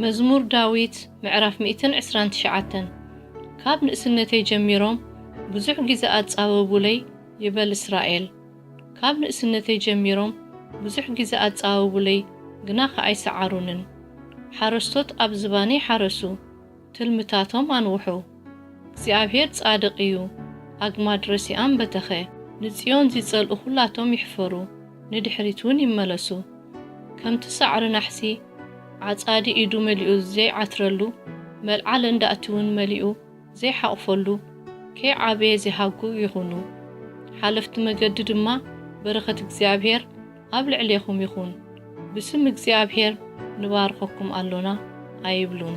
መዝሙር ዳዊት ምዕራፍ ሚእትን ዕስራን ትሽዓተን። ካብ ንእስነተይ ጀሚሮም ብዙሕ ግዜ ኣጻበቡለይ፣ ይበል እስራኤል። ካብ ንእስነተይ ጀሚሮም ብዙሕ ግዜ ኣጻበቡለይ፣ ግና ከኣ ኣይሰዓሩንን። ሓረስቶት ኣብ ዝባነይ ሓረሱ፣ ትልምታቶም ኣንውሑ። እግዚኣብሔር ጻድቕ እዩ፣ ኣግማድ ረሲኣም በተኸ። ንጽዮን ዚጸልኡ ኹላቶም ይሕፈሩ፣ ንድሕሪት እውን ይመለሱ። ከምቲ ሳዕሪ ናሕሲ ዓጻዲ ኢዱ መሊኡ ዘይዓትረሉ፣ መልዓ ለንዳእቲ እውን መሊኡ ዘይሓቑፈሉ፣ ከይዓበየ ዚሃጉ ይኹኑ። ሓለፍቲ መገዲ ድማ በረኸት እግዚኣብሔር ኣብ ልዕሌኹም ይኹን። ብስም እግዚኣብሔር ንባርኸኩም ኣሎና ኣይብሉን።